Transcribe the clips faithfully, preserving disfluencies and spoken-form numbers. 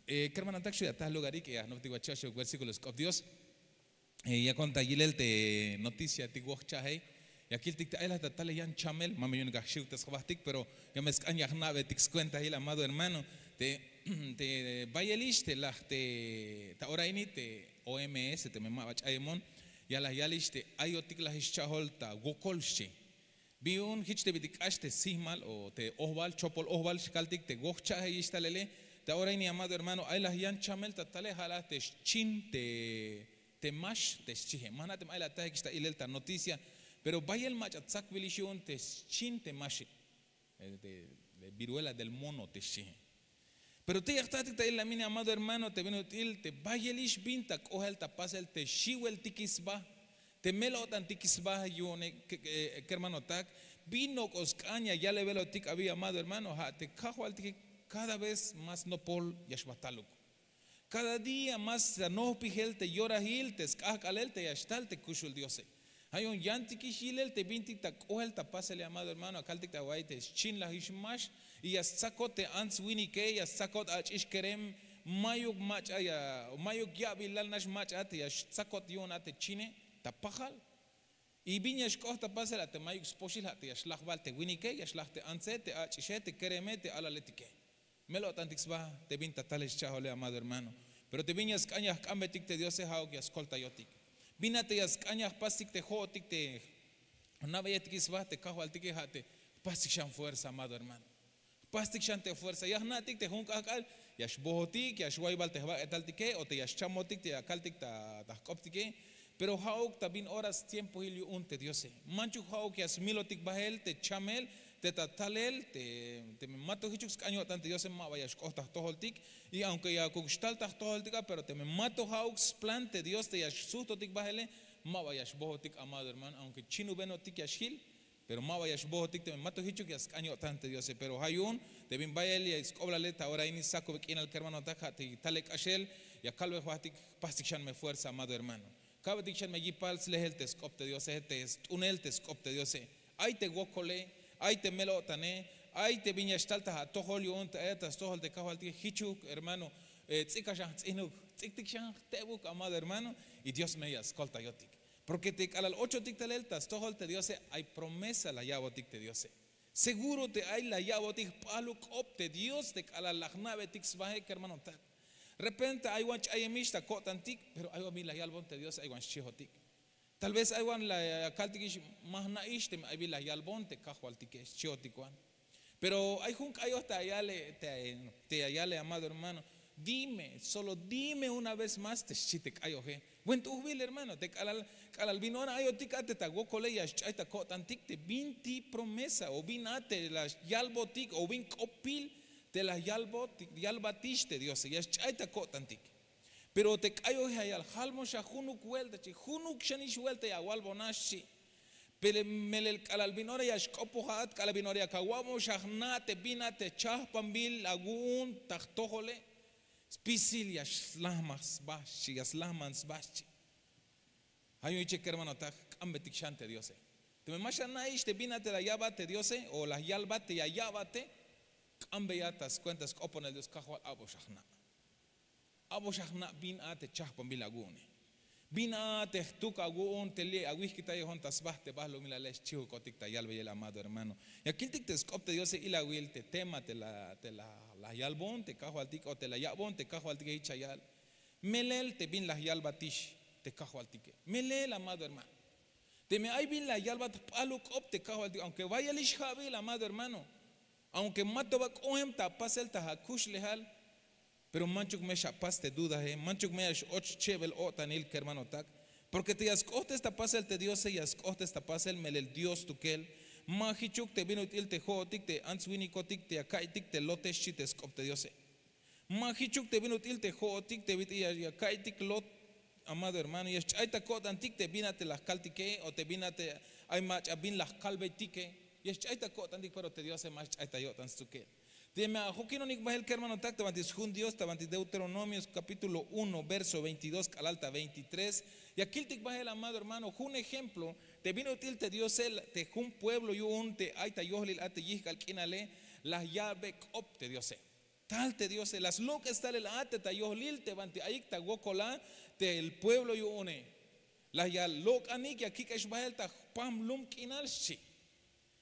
Kermanotak xu' ya ta lugarik ya jnoptik wacha'oxeb versíkulos k'op dios. Yakon ta yilel te noticiatik woj cha'jey, ya kiltik te ay laj ta talej yan chamel ma me yu'un kajxiw te sjabajtik pero ya me sk'an ya jna'betik skuentahil amado hermano. Te bayelix te laj te ta ora ini te oms te me ma ba ch'ayemon, ya laj yalix te ayotik laj ix cha'jol ta wokol xchi. Bi yu'un jich te bitik k'ax te sijmal o te ojb'al chopol ojb'al xkaltik te woj cha'jeyix talele. Te ora ini amado hermano ay laj yan chamel ta talej ja' laj te xchin te max te xchije ma jna' te me ay laj tajikix ta ilel ta noticia. Pero bayel mach'a tzakbilix yu'un te xchin te maxe, viruela del mono te xchije. Pero te ya jtatik ta ilel amado hermano te bin ut'il te bayelix bin ta k'ohel ta pasel te xiweltikix sba, te mel-o'tantikix sba yu'une. Kermanotak, bin nok'o sk'an ya yalebelotik abi amado hermano ja' te kajwaltike, kada vez más nopol ya xba taluk. Kada día más ta nojpijel te yorahil te sk'ajk'alel te ya xtal te kuxul diose. Ja' yu'un yantikix yilel te bintik ta k'ohel ta pasele amado hermano akaltik ta wa'iy te xchin laj ix max, y ya stzakot te ants-winike ya stzakot ach'ix kerem. Mayuk mach'a ya mayuk ya'bilal nax mach'a te ya stzakot yu'un a te chine ta pajal. Y bin ya xk'oht ta pasel a te mayuk spoxil ja' te ya xlaj bal te winike ya xlaj te antse te ach'ixe te kereme te alaletike. Mel-o'tantik sba te bin ta talel xcha'jole amado hermano. Pero te bin ya sk'an ya jk'ambetik te diose ja'uk ya skoltayotik. Bin a te ya sk'an ya jpastik te jo'otik te jna'beyetikix sba te kajwaltike ja' te jpastik xan fuerza amado hermano. Jpastik xan te fuerza ya jna'tik te jun k'ajk'al ya xbohotik ya xwaybal te jbak'etaltike o te ya xchamotik te ya kaltik ta jk'optike. Pero ja'uk ta bin ora stiempohil yu'un te diose. Manchuk ja'uk ya smilotik bahel te chamel te ta talel te me mato jichuk sk'an yo'tan te diose ma ba ya xk'oht ta jtojoltik. Y aunke yakuk xtal ta jtojoltik a pero te me mato ja'uk splan te dios te ya xsujtotik bahele, ma ba ya xbohotik amado hermano aunke chinubenotik ya xjil. Pero ma ba ya xbohotik te me mato jichuk ya sk'an yo'tan te diose pero ja' yu'un te bin bayel ya sk'oblale ta ora ini sakube k'inal kermanotak ja' te talel k'axel. Ya kalbe jbahtik, jpastik xan me fuerza amado hermano. Kabetik xan me yipal slehel te sk'op te diose te st'unel te sk'op te diose. Ay te wokole, ay te mel-o'tane, ay te bin ya xtal ta atojol yu'un te ayat ta stojol te kajwaltike jichuk hermano. Tz'ika xan jtz'ijnuk, tz'iktik xan jtebuk amado hermano. Y dios me ya skoltayotik. Porke te k'alal ochotik talel ta stojol te diose ay promesa la ya'botik te diose. Seguro te ay la ya'botik jp'aluk k'op te dios te k'alal la jna'betik sbaje kermanotak. Repente ay wan ch'ayemix ta ko'tantik pero ay wan bin la yalbon te diose ay wan xchihotik. Tal vez ay wan la kaltikix, ma jna'ix teme ay bin la yalbon te kajwaltike xchihotik wan. Pero ay jun k'ayoj te ya yale amado hermano. Dime solo dime una vez más te xchi te k'ayoje. Buen t'ujbil hermano te k'alal bin ora ayotik a te ta wokole ya xch'ay ta ko'tantik te binti promesa o bin a te la yalbotik o bin k'opil te la yalbatix te diose ya xch'ay ta ko'tantik. Pero te k'ayoje ya yal jalmon xa junuk buelta chi junuk xanix buelta ya awalbonax xchi. Pero melel k'alal bin ora ya xk'opoj a'at k'alal bin ora ya kawa'bon xa jna' te bin a te chajpanbil awu'un ta jtojole. Spisil ya slajmaj sba xchi ya slajman sba xchi. Ja' yu'un yiche kermanotak, k'ambetik xan te diose. Teme ma xana'ix te bin a te la ya'bat te diose o la yalbat te ya ya'bate, k'ambeyat ta skuenta sk'oponel dios kajwal a'box ajna'. A'box ajna' bin a te chajpanbil awu'une. Bin a te jtuk awu'un te li' awihkitayejon ta sba te balumilale xchihukotik ta yalbeyel amado hermano. Ya kiltik te sk'op te diose ilawil te tema te la yalbon te kajwaltik o te la ya'bon te kajwaltike hich ya yal. Melel te bin la yalbatix te kajwaltike melel amado hermano. Teme ay bin la yalbat jp'aluk k'op te kajwaltike aunke bayelix ja'bil amado hermano. Aunke mato ba k'ohem ta apasel ta akuxlejal. Pero manchuk me xapas te dudaje manchuk me ya x'och che'bel-o'tanil kermanotak. Porke te ya sk'ohtes ta pasel te diose ya sk'ohtes ta pasel melel dios stukel. Ma jichuk te bin ut'il te ho'otik te ants-winikotik te ya ka'iytik te lote xchi te sk'op te diose. Ma jichuk te bin ut'il te ho'otik te bit'il ya ka'iytik lot. Amado hermano ya xch'ay ta ko'tantik te bin a te la jkaltike o te bin a te ay mach'a bin la jkalbeytike. Ya xch'ay ta ko'tantik pero te diose ma xch'ay ta yo'tan stzukel. Teme ajokinonik bahel kermanotak ta banti sjun dios ta banti deuteronomios kapítulo uno verso veintidós k'alal ta veintitrés. Ya kiltik bahel amado hermano jun ejemplo te bin ut'il te diose te jun pueblo yu'un te ay ta yohlil a te yijk'al k'inale. La ya'be k'op te diose. Tal te diose la slok'es talel a te ta yohlil te banti ayik ta wokol a te pueblo yu'une. La ya lok'anik ya kik'ex bahel ta jpam lum k'inal xchi.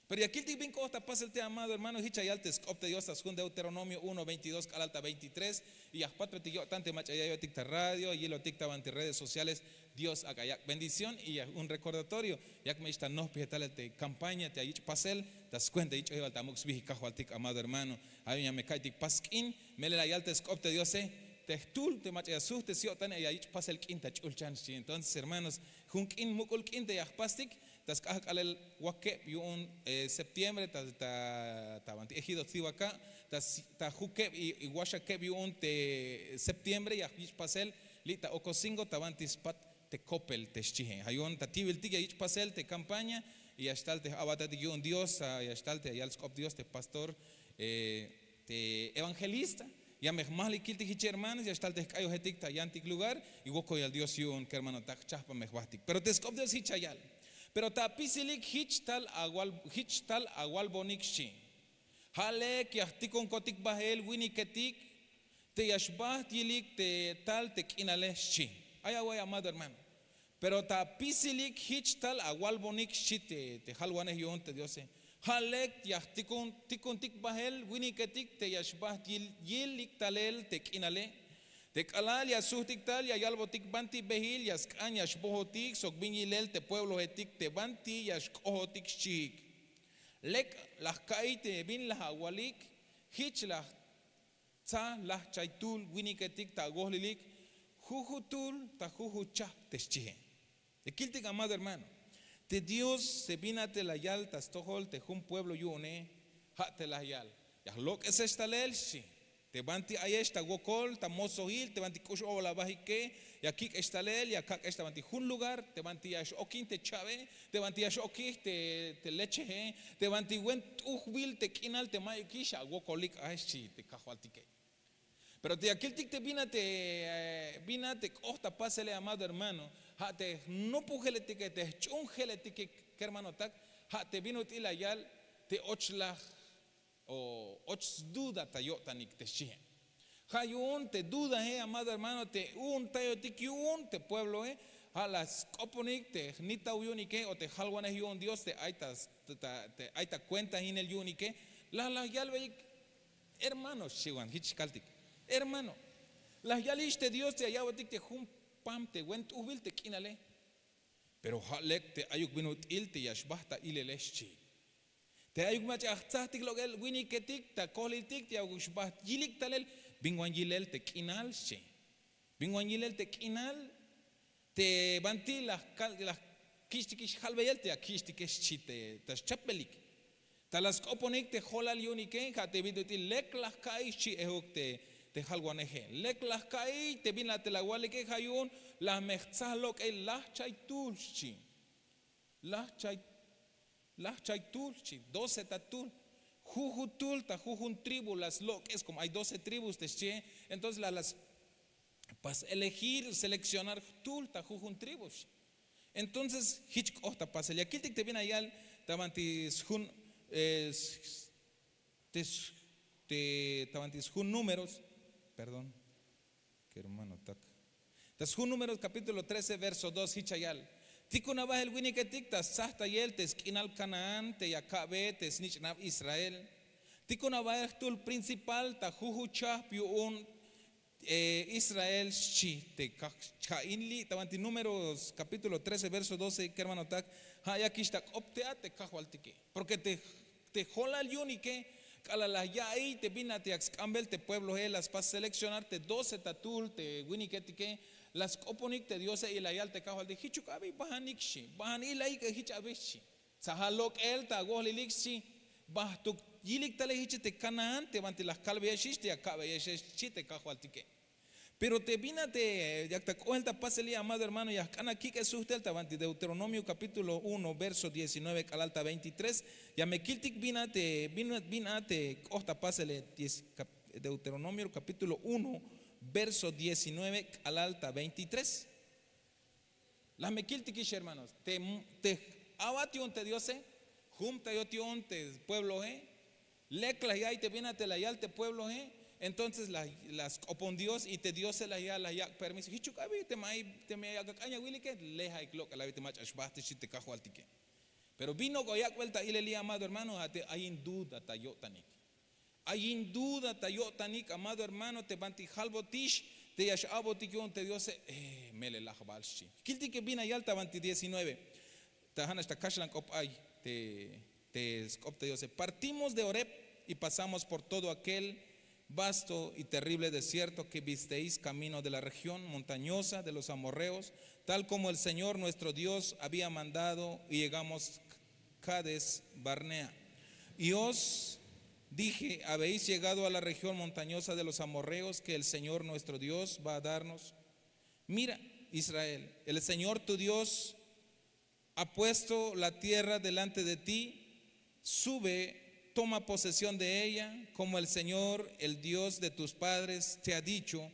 Pero ya kiltik bin k'oht ta pasel te amado hermano hich ya yal te sk'op te dios ta sjun deuteronomio uno veintidós k'alal ta veintitrés. Y ya jpatbetik yo'tan te mach'a ya yo'tik ta radio yilotik ta banti redes sociales. Dios ak'a yak' bendición y ya un rekordatorio. Yak me ixta nohpije talel te kampaña te ayich' pasel ta skuenta yich' oyebal ta muk' sbijik kajwaltik amado hermano. Ay ya me ka'iytik pas k'in. Melel ayal te sk'op te diose te jtul te mach'a ya suhtes yo'tan ya yich' pasel k'in ta ch'ulchan xchi entonces hermanos. Jun k'in muk'ul k'in te ya jpastik ta sk'ahk'alel wakeb yu'un septiembre ta banti ejido tziwaka ta jukeb y waxakeb yu'un te septiembre ya yich' pasel li' ta okosingo ta banti spat te kopel te xchihe ja' yu'un ta ti'biltik ya yich' pasel te kampaña. Y ya xtal te j'abatatik yu'un dios ya xtal te ya yal sk'op dios te pastor te evangelista. Ya me jmahlikiltik jich hermanos ya xtal te jk'ayojetik ta yantik lugar. Y wokoyal dios yu'un kermanotak jchahpamej jbahtik pero te sk'op dios jich ya yal. Pero ta apisilik jich tal awalbonik xchi. Ja' lek ya jtikonkotik bahel winiketik te ya xbaht yilik te tal te k'inale xchi. Ay away amado hermano. Pero ta apisilik jich tal awalbonik xchi te jalwanej yu'un te diose. Ja' lek ya jtikontik bahel winiketik te ya xbaht yilik talel te k'inale. Te k'alal ya suhtik tal ya yalbotik banti behil ya sk'an ya xbohotik sok bin yilel te pueblohetik te banti ya xk'ohotik xchihik. Lek la jka'iy te bin la awalik. Jich la jtza lajchaytuhl winiketik ta awohlilik. Jujutuhl ta jujuchahp te xchihe. Te kiltik amado hermano te dios te bin a te la yal ta stojol te jun pueblo yu'une. Ja' te la yal ya jlok'esex talel xchi. Te banti ayex ta wokol ta mosohil te banti k'ux o'ol abahike ya kik'ex talel ya kak'ex ta banti jun lugar te banti ya x'okin te cha'be te banti ya x'okij te lechehe te banti wen t'ujbil te k'inal te mayukix awokolik ahex xchi te kajwaltike. Pero te ya kiltik te bin a te bin a te k'oht ta pasele amado hermano. Ja' te jnopojeletike te jch'uunjeletike kermanotak ja' te bin ut'il la yal te och laj o och sduda ta yo'tanik te xchihe. Ja' yu'un te dudahe amado hermano te u'untayotik yu'un te pueblohe. Ja' la sk'oponik te jnitaw yu'unike o te jalwanej yu'un dios te ay ta kuentahinel yu'unike. La la yalbeyik hermano xchiwan jich kaltik hermano. La yalix te dios te ya ya'botik te jun pam te wen t'ujbil te k'inale. Pero ja' lek te ayuk bin ut'il te ya xbaht ta ilele xchi. Te ayuk mach'a ya jtzajtik lok'el winiketik ta kohliltik te ya xbaht yilik talel. Bin wan yilel te k'inal xchi. Bin wan yilel te k'inal te banti la jkich'tikix jalbeyel te ya kich'tikex xchi ta xchapbelik. Ta la sk'oponik te jolal yu'unike ja' te bin ut'il lek la jka'iy xchi ehuk te jalwaneje lek la jka'iy te bin la te la awalike ja' yu'un la me jtzaj lok'el lajchaytuhl xchi. Lajchay tuhl xchi doce ta tuhl. Jujun tuhl ta jujun tribu la slok'es komo ay doce tribus te xchihe. Entonces la la spas elegir selekcionar jtuhl ta jujun tribu xchi. Entonces jich k'oht ta pasel ya kiltik te bin la yal ta banti sjun te ta banti sjun números. Perdón. Kermanotak ta sjun números kapítulo trece verso dos jich ya yal. Tikun abahel winiketik ta stzajtayel te sk'inal kanaán te ya ka'be te snich'nab israel. Tikun abahel jtuhl principal ta jujuchahp yu'un israel xchi. Te kajcha'in li' ta banti números kapítulo trece verso doce kermanotak. Ja' yakix ta k'op te a te kajwaltike porke te jolal yu'unike k'alal la ya'iy te bin a te yak sk'ambel te pueblohe la spas selekcionar te doce ta tuhl te winiketike. La sk'oponik te diose y la yal te kajwaltik jichuk abi bahanik xchi bahan ila'ik jich abi xchi. Tzajal lok'el ta awohlilik xchi. Bahtuk yilik tale jiche te kanaán te banti la jkalbeyexix te ya ka'beyexex xchi te kajwaltike. Pero te bin a te yak ta k'ohel ta pasel li' amado hermano ya jk'an akik'el suhtel ta banti deuteronomio kapítulo uno verso diecinueve k'alal ta veintitrés. Ya me kiltik bin a te bin a te k'oht ta pasele. Deuteronomio kapítulo uno verso diecinueve k'alal ta veintitrés. La me kiltikix hermanos te a'bat yu'un te diose. Jumtayot yu'un te pueblohe. Lek la ya'iy te bin a te la yal te pueblohe. Entonces la sk'opon dios y te diose la yak' permiso jichuk abi te me ay ak'ak'an ya wilike. Lejaik lok'el abi te mach'a xbajtix chi te kajwaltike. Pero bin nok'o yak'bel ta ilel li' amado hermano a te ayin duda ta yo'tanik. Ayin duda ta yo'tanik amado hermano te banti jalbotix te ya x'a'botik yu'un te diose. Melelaj bal xchi. Kiltike bin la yal ta banti diecinueve. Ta ja'nax ta kaxlan k'op ay te sk'op te diose partimos de horeb, y pasamos por todo aquel vasto y terrible desierto que visteis camino de la región montañosa de los amorreos, tal como el señor nuestro dios había mandado, y llegamos cades barnea. Y os dije: habéis llegado a la región montañosa de los amorreos que el señor nuestro dios va a darnos. Mira, israel, el señor tu dios ha puesto la tierra delante de ti. Sube, toma posesión de ella, como el señor, el dios de tus padres, te ha dicho.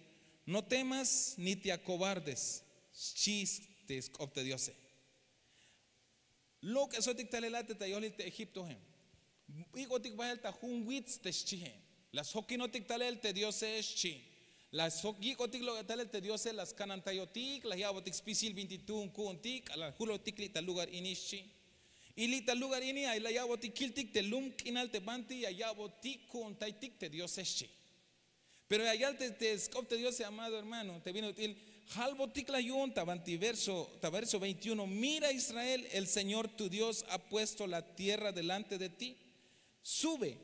No temas ni te acobardes. Xchi te sk'op te diose. Lok'esotik talel a te ta yohlil te egiptoe. Ik'otik bahel ta jun wits te xchihe. La sjokinotik talel te diose xchi. La sjok yik'otik lok'e talel te diose la skanantayotik la ya'botik spisil binti tuhun ku'untik k'alal julotik li' ta lugar ini xchi. Y li' ta lugar ini ay la ya'botik kiltik te lum k'inal te banti ya ya'botik ku'untaytik te diose xchi. Pero ya yal te sk'op te diose amado hermano te bin ut'il. Jalbotik la yu'un ta banti verso ta verso veintiuno mira israel, el señor tu dios ha puesto la tierra delante de ti. Sube.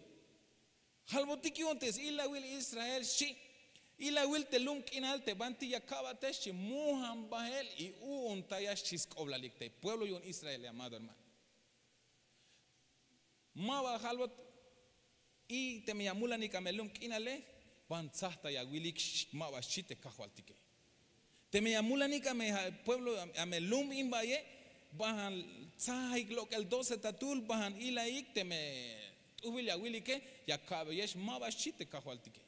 Jalbotik yu'un te s'ilawil israel xchi. Ilawil te lum k'inal te banti ya ka'bat te xchi mujan bahel y u'untaya xchi sk'oblalik te pueblo yu'un israel amado hermano. Ma ba jalbot. Y teme ya mulanik a me lum k'inale, ban tzajta ya wilik ma ba xchi te kajwaltike. Teme ya mulanik a me pueblo a me lum in baye, bajan tzajik lok'el doce ta tul bajan ilaik teme t'ujbil ya wilike, ya ka'beyex ma ba xchi te kajwaltike.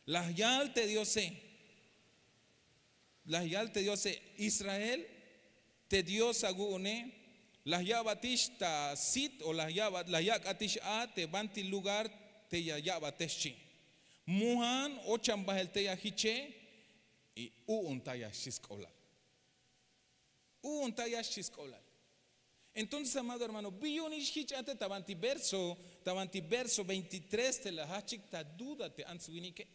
La yal te diose. La yal te diose, israel, te dios awu'une, la ya'batix ta sit o la yak'atix a te banti lugar te ya ya'bate xchi. Mujan ochan bahel te ya jiche. Y u'untaya xchi sk'oblal. U'untaya xchi sk'oblal. Entonces amado hermano bi yu'unix jich a te ta banti verso ta banti verso veintitrés te la jajchik ta duda te ants-winike.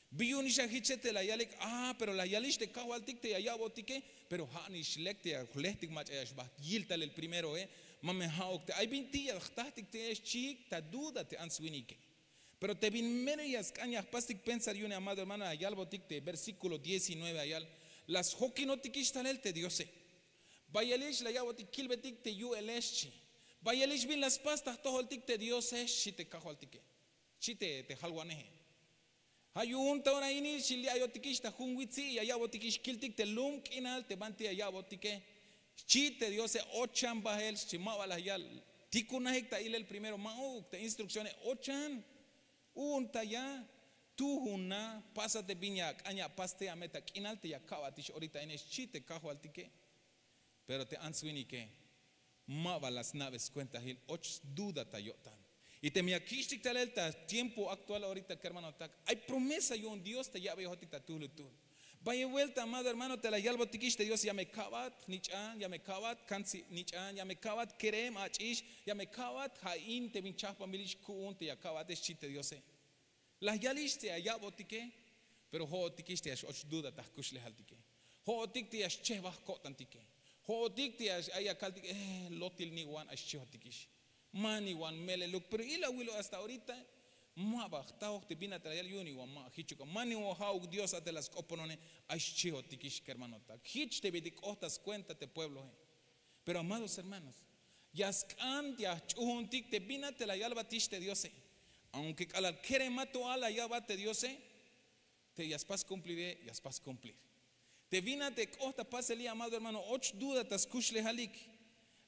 Bi yu'unix a jiche te la yalik a pero la yalix te kajwaltik te ya ya'botike. Pero ja' nix lek te ya jlejtik mach'a ya xbajt yil talel primeroe. Ma me ja'uk te ay binti ya jtajtik te xchihik ta duda te ants-winike. Pero te bin mero ya sk'an ya jpastik pensar yu'un amado hermano ya yalbotik te versíkulo diecinueve ya yal. La sjokinotikix talel te diose. Bayelix la ya'botik kilbetik te yu'elex xchi. Bayelix bin la spas ta jtojoltik te diose xchi te kajwaltike. Xchi te jalwaneje. Ja' yu'un ta ora ini xchi li' ayotikix ta jun witzi' ya ya'botikix kiltik te lum k'inal te banti ya ya'botike. Xchi te diose ochan bahel xchi ma ba la yal. Tikunajik ta ilel primero ma'uk te instrukcione ochan. U'untaya. Tujuna. Pasa te bin ya ak'an ya pas te ya me ta k'inal te ya ka'batix orita ine xchi te kajwaltike. Pero te ants-winike ma ba la sna'be skuentahil och sduda ta yo'tan. Y teme ya kich'tik talel ta tiempo aktual orita kermanotak ay promesa yu'un dios te ya'beyojotik ta tuhlutuhl. Bayel buelta amado hermano te la yalbotikix te dios ya me ka'bat nich'an ya me ka'bat kantsi nich'an ya me ka'bat kerem ach'ix ya me ka'bat ja' in te bin chajpanbilix ku'un te ya ka'batex xchi te diose. La yalix te ya ya'botike. Pero jo'otikix te ya x'och duda ta jkuxlejaltike. Jo'otik te ya xchejbaj ko'tantike. Jo'otik te ya x'ay ya kaltik lotil niwan ay xchijotikix. Ma niwan meleluk pero ilawilo hasta orita. Ma ba jtajoj te bin a te la yal yu'un iwan ma jichuk a ma niwan ja'uk dios a te la sk'oponone. Ay xchijotikix kermanotak jich te bintik k'oht ta skuenta te puebloe. Pero amados hermanos, ya sk'an ya jch'uhuntik te bin a te la yalbatix te diose. Aunke k'alal keremato a la ya'bat te diose. Te ya spas kumplire ya spas kumplir. Te bin a te k'oht ta pasel li' amado hermano och duda ta skuxlejalik.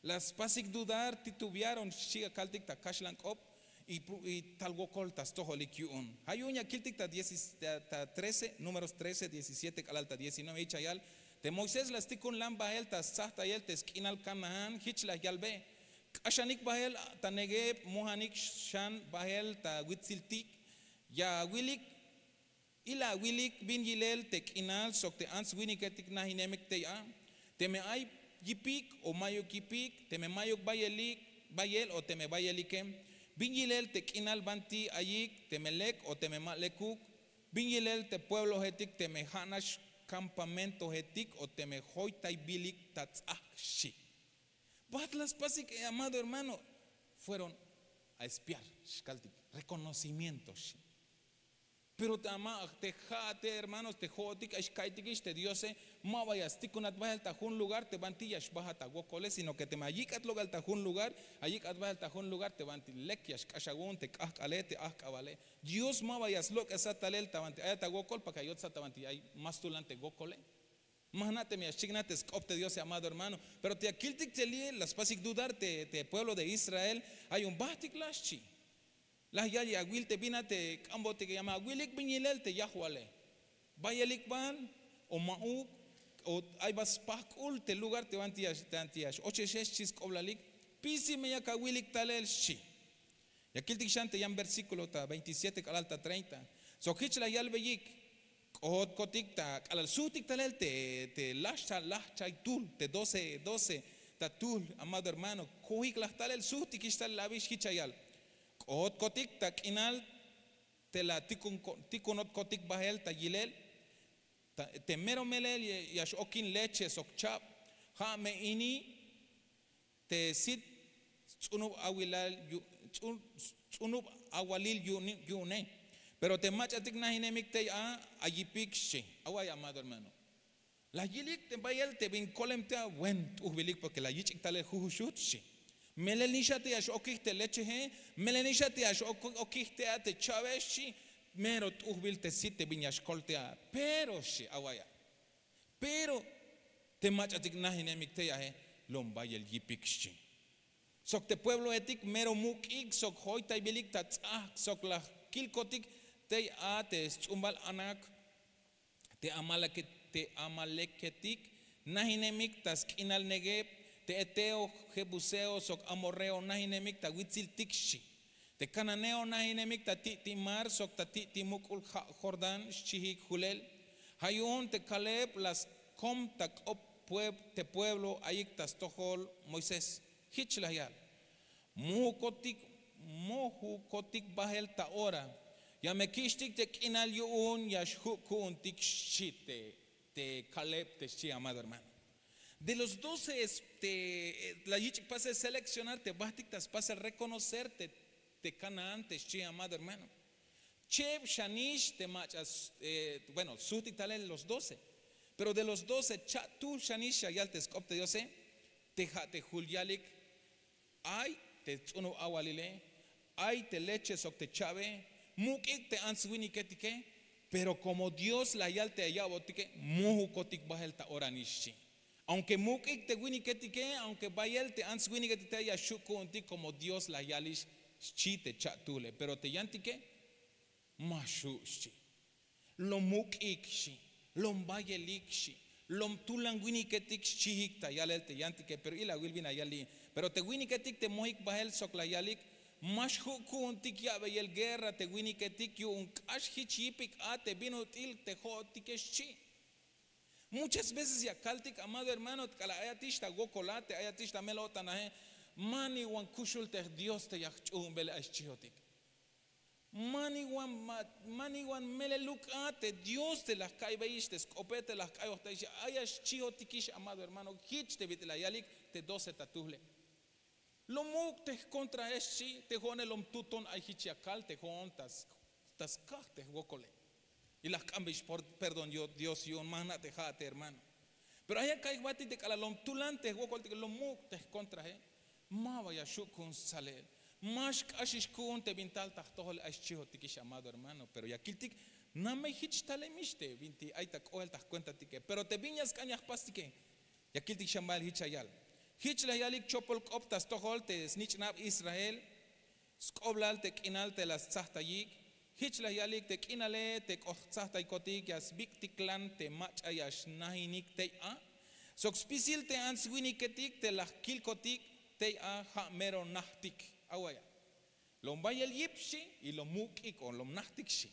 La spasik dudar titubearon xchi ya kaltik ta kaxlan k'op. Y tal wokol ta stojolik yu'un ja' yu'un ya kiltik ta trece números trece diecisiete k'alal ta diecinueve hich ya yal. Te moisés la stikun lan bahel ta stzajtayel te sk'inal kanaán hich la yalbe. K'axanik bahel ta negueb mojanik xan bahel ta witziltik. Ya awilik, ila awilik bin yilel te k'inal sok te ants-winiketik najinemik tey a. Teme ay yipik o mayuk yipik, teme mayuk bayelik, bayel o teme bayelike, bin yilel te k'inal banti ayik, teme lek o teme ma lekuk, bin yilel te pueblohetik teme ja' nax campamentohetik o teme joytaybilik ta ts'ajk, xchi. Bat la spasik, eh, amado hermano, fueron a espiar, xkaltik, reconocimiento, xchi. Pero te ama, te ja'ate, hermanos, te jo'otik ay xka'iytikix te Diose, ma ba ya stikunat bahel ta jun lugar te banti ya xbajat awokole, sino que teme ayik'at lok'el ta jun lugar, ayik'at bahel ta jun lugar te banti lek ya xk'ax awu'un te k'ajk'ale, te ajk'abale. Dios ma ba ya slok'esat talel ta banti ayat awokol, para que ayotsat ta banti ay más tulan te wokole. Ma jna' teme ya xchiknaj te sk'op te Diose, amado hermano. Pero te ya kiltik te li' la spasik dudar te, te pueblo de Israel, ay jun bajtik la, xchi. La yal ya awil te bin a te k'ambotike, ya me awilik bin yilel te yajwale. Bayelik bal o ma'uk, o ay bal spajk'ul te lugar te banti ya, te banti ya x-ochexe, xchi sk'oblalik. Spisil me yak awilik talel, xchi. Ya kiltik xan te yan versículo ta veintisiete k'alal ta treinta. Sok jich la yalbeyik: K'ojotkotik ta k'alal sujtik talel te, te lajcha-, lajchaytuhl, te doce, doce ta tuhl, amado hermano, kojik laj talel, sujtikix talel, abix jich ya yal: K'ojotkotik ta k'inal te la tikun-, tikunotkotik bahel ta yilel, ta, te mero melel ya, ya x-okin leche sok chab, ja' me ini te sit ts'unub awilal yu-, ts'un-, ts'unub awalil yu'un-, yu'une. Pero te mach'atik najinemik tey a, ay yipik, xchi. Away, amado hermano. La yilik te bayel te bin kolem tey a, buen t'ujbilik, porque la yich'ik talel jujuxut, xchi. Melel nix a te ya x-okij te lecheje, melel nix a te ya x-okij tey a te chabe, xchi. Mero t'ujbil te sit te bin ya xkol tey a. Pero, xchi, away a. Pero te mach'atik najinemik tey ae, lom bayel yipik, xchi. Sok te puebloetik mero muk'ik sok joytaybilik ta ts'ajk, sok la kilkotik tey a te sts'umbal anak te amaleke-, te amaleketik najinemik ta sk'inal Neguev, te heteo, jebuseo sok amorreo najinemik ta witsiltik, xchi. Te cananeo najinemik ta ti'ti' mar sok ta ti'ti' muk'ul ja' Jordán, xchijik julel. Ja' yu'un te Caleb la skom ta k'op pueb-, te pueblo ayik ta stojol Moisés. Jich la yal: Mojukotik, mojukotik bahel ta ora. Ya me kich'tik te k'inal yu'un ya xju' ku'untik, xchi te, te Caleb te xchi, amado hermano. De los doce, este, la yich'ik pasel seleccionar te bajtik ta spasel reconocer te, te Canaán te xchi, amado hermano. Cheb xanix te mach'a, eh, bueno, sujtik talel los doce. Pero de los doce, cha'tuhl xanix ya yal te sk'op te Diose, te ja' te jul yalik: Ay te ts'unub awalile, ay te leche sok te chabe, muk'ik te ants-winiketike, pero como Dios la yal te ya ya'botike, mojukotik bahel ta ora nix, xchi. Aunque muk'ik te winiketike, aunque bayel te ants-winiketike ya xju' ku'untik como Dios la yalix, xchi te cha'tuhle. Pero te yantike, ma xju', xchi. Lom muk'ik, xchi. Lom bayelik, xchi. Lom tulan winiketik, xchijik ta yalel te yantike. Pero ilawil bin la yal li'. Pero te winiketik te mojik bahel sok la yalik: Ma xju' ku'untik ya'beyel guerra te winiketik yu'un k'ax jich yipik a te bin ut'il te jo'otike, xchi. Muchas veces ya kaltik, amado hermano, k'alal ayatix ta wokol a, te ayatix ta mel-o'tanaje, maniwan kuxul te Dios te ya jch'uunbel ay xchihotik. Maniwan ma-, maniwan meleluk a te Dios te la jka'iybeyex te sk'ope, te la jk'ayojtayix, ay xchihotikix, amado hermano, jich te bit'il la yalik te doce ta tujle. Lom muk' te jkontrae, xchi, te jo'one lom tuton ay jich ya kal te jo'on ta s-, ta skaj te jwokole. Y la jk'ambeyix por perdón yo-, Dios yu'un, ma jna' te ja'ate, hermano. Pero ay ya ka'iy jbatik te k'alal lom tulan te jwokoltike, lom muk' te jkontrae, ma ba ya xju' ku'un stsalel. Ma xk'axix ku'un te bin tal ta jtojole ay xchihotikix, amado hermano. Pero ya kiltik, namey jich talemix te bintik ay ta k'oel ta jkuentatike. Pero te bin ya sk'an ya jpastike, ya kiltik xan bahel jich ya yal. Jich la yalik chopol k'op ta stojol te snich'nab Israel, sk'oblal te k'inal te la stsajtayik. Jich la yalik te k'inale te k'ot jtsajtaykotik ya sbik'tiklan te mach'a ya xnajinik tey a. Sok spisil te ants winiketik te la jkilkotik tey a ja' mero najtik. Awaya. Lom bayel yip xchi, y lom muk'ik o lom najtik xchi.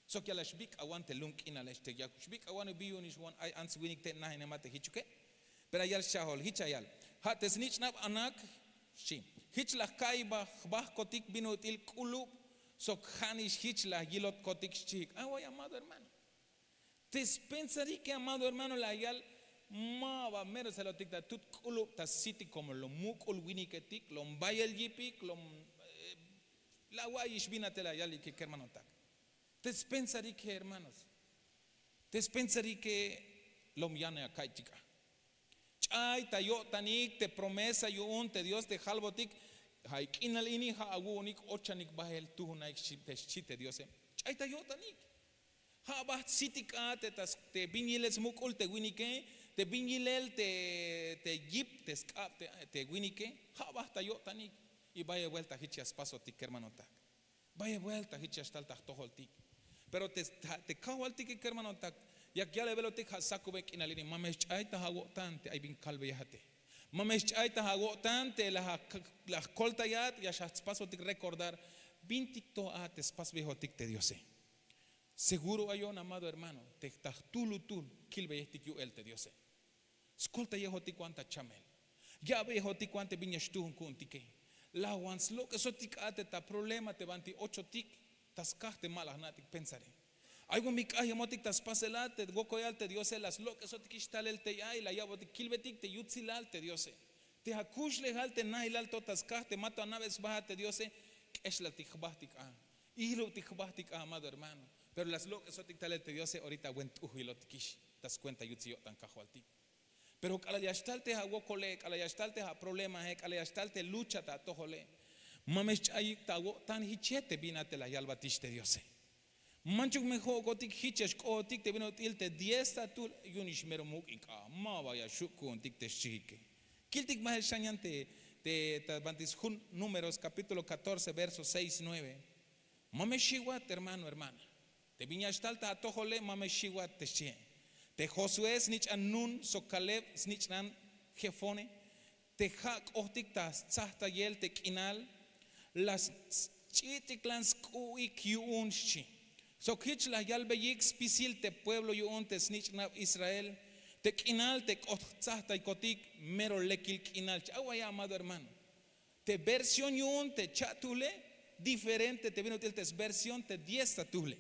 Sok ya la xbik'awan te lum k'inalex te ya xbik'awan bi yu'un ix wan ay ants winik te' najinemat te jichuke. Pero ya yal xchajol jich ya yal, ja' te snich'nab anak xchi, jich la jka'iybajkotik bin ut'il k'ulub sok ja' nix jich la yilotkotik xchihik. Away amado hermano, te spensarike amado hermano la yal, ma ba mero selotik ta tut k'ulub ta sitik komo lom muk'ul winiketik lom bayel yipik lom la wa'iyix bin a te la yalik kermanotak. Te spensarike hermanos, te spensarike lom yan aka'iytik a. Ch'ay ta yo'tanik te promesa yu'un te dios te jalbotik. Ja' ik'inal ini ja' awu'unik ochanik bahel tuhunaik te xchi te diose. Ch'ay ta yo'tanik. Ja' bajt sitik a te bin yilel smuk'ul te winike, te bin yilel te yip te sk'ab te winike. Ja' bajt ta yo'tanik. Y bayel buelta jich ya spasotik kermanotak. Bayel buelta jich ya xtal ta jtojoltik. Pero te kajwaltike kermanotak, yak yalbelotik ja' sakuben k'inal ini ma me xch'ay ta awo'tan te ay bin kalbeyajate. Ma me xch'ay ta awo'tan te la jkoltayat ya xajtspasotik rekordar. Bintik to a te spasbejotik te diose. Seguro ayon amado hermano, te ta jtuhlutuhl kilbeyejtik yu'el te diose. Skoltayejotik wan ta chamel, ya'beyejotik wan te bin ya xtuhun ku'untike. Lawan slok'esotik a te ta problema te banti ochotik ta skaj te ma la jna'tik pensare. Ay wan bin k'ayjemotik ta spasel a te wokoyal te diose la slok'esotikix talel tey a y la ya'botik kilbetik te yutsilal te diose, te akuxlejal te nahilal to ta skaj te ma to ana'be sba a te diose. K'exlaltik jbahtik a, ihlubtik jbahtik a amado hermano. Pero la slok'esotik talel te diose orita buen t'ujbilotikix ta skuenta yutsil yo'tan kajwaltik. Pero k'alal ya xtal te awokole, k'alal ya xtal te aproblema'e, k'alal ya xtal te lucha ta atojole, ma me xch'ayik ta awo'tan jiche te bin a te la yalbatix te diose. Manchuk me jo'okotik jich ya xk'ohotik te bin ut'il te diez ta tuhl. Yu'un ix mero muk'ik a, ma ba ya xu' ku'untik te xchihike. Kiltik bahel xan yan te ta banti sjun números kapítulo katorce verso seis nueve. Ma me xiwat hermano hermana, te bin ya xtal ta atojole ma me xiwat te xchihe. Te josué snich'an nun sok kaleb snich'nan jefone, te ja' k'ohtik ta stsajtayel te k'inal la sch'i'tiklan sk'u'ik yu'un xchi. Sok jich la yalbeyik spisil te pueblo yu'un te snich'nab israel, te k'inal te k'oht jtsajtaykotik mero lekil k'inal xchi. Awaya amado hermano, te versión yu'un te cha'tuhle diferente te bin ut'il te sversión te diez ta tuhle.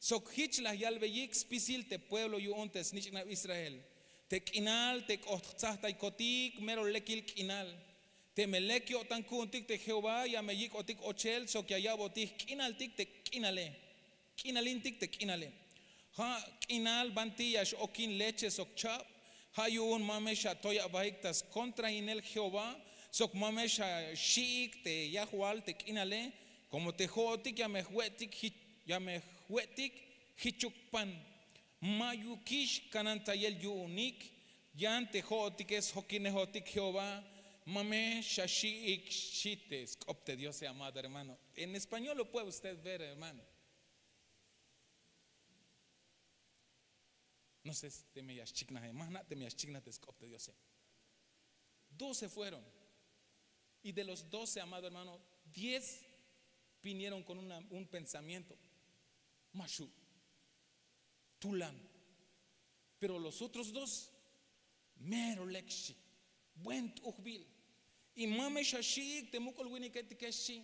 Sok jich la yalbeyik spisil te pueblo yu'un te snich'nab israel, te k'inal te k'oht jtsajtaykotik mero lekil k'inal. Teme lek yo'tan ku'untik te jehová ya me yik'otik ochel sok ya ya'botik jk'inaltik te k'inale, k'inalintik te k'inale. Ja' k'inal banti ya x'okin leche sok chab. Ja' yu'un ma me xatoy abahik ta skontrahinel jehová, sok ma me xaxi'ik te yajwal te k'inale. Komo te jo'otik ya me jwe'tik, ya me jwe'tik jichuk pan, mayukix kanantayel yu'unik. Yan te jo'otike sjokinejotik jehová, ma me xaxi'ik xchi te sk'op te diose amado hermano. En español lo puede usted ver hermano. No sé si teme ya xchiknaje ma jna' teme ya xchiknaj te sk'op te diose. Doce fueron. Y de los doce amado hermano, diez vinieron kon un pensamiento. Ma xu', tulan. Pero los otros dos mero lek xchi, buen t'ujbil. Y ma me xaxi'ik te muk'ul winiketike xchi.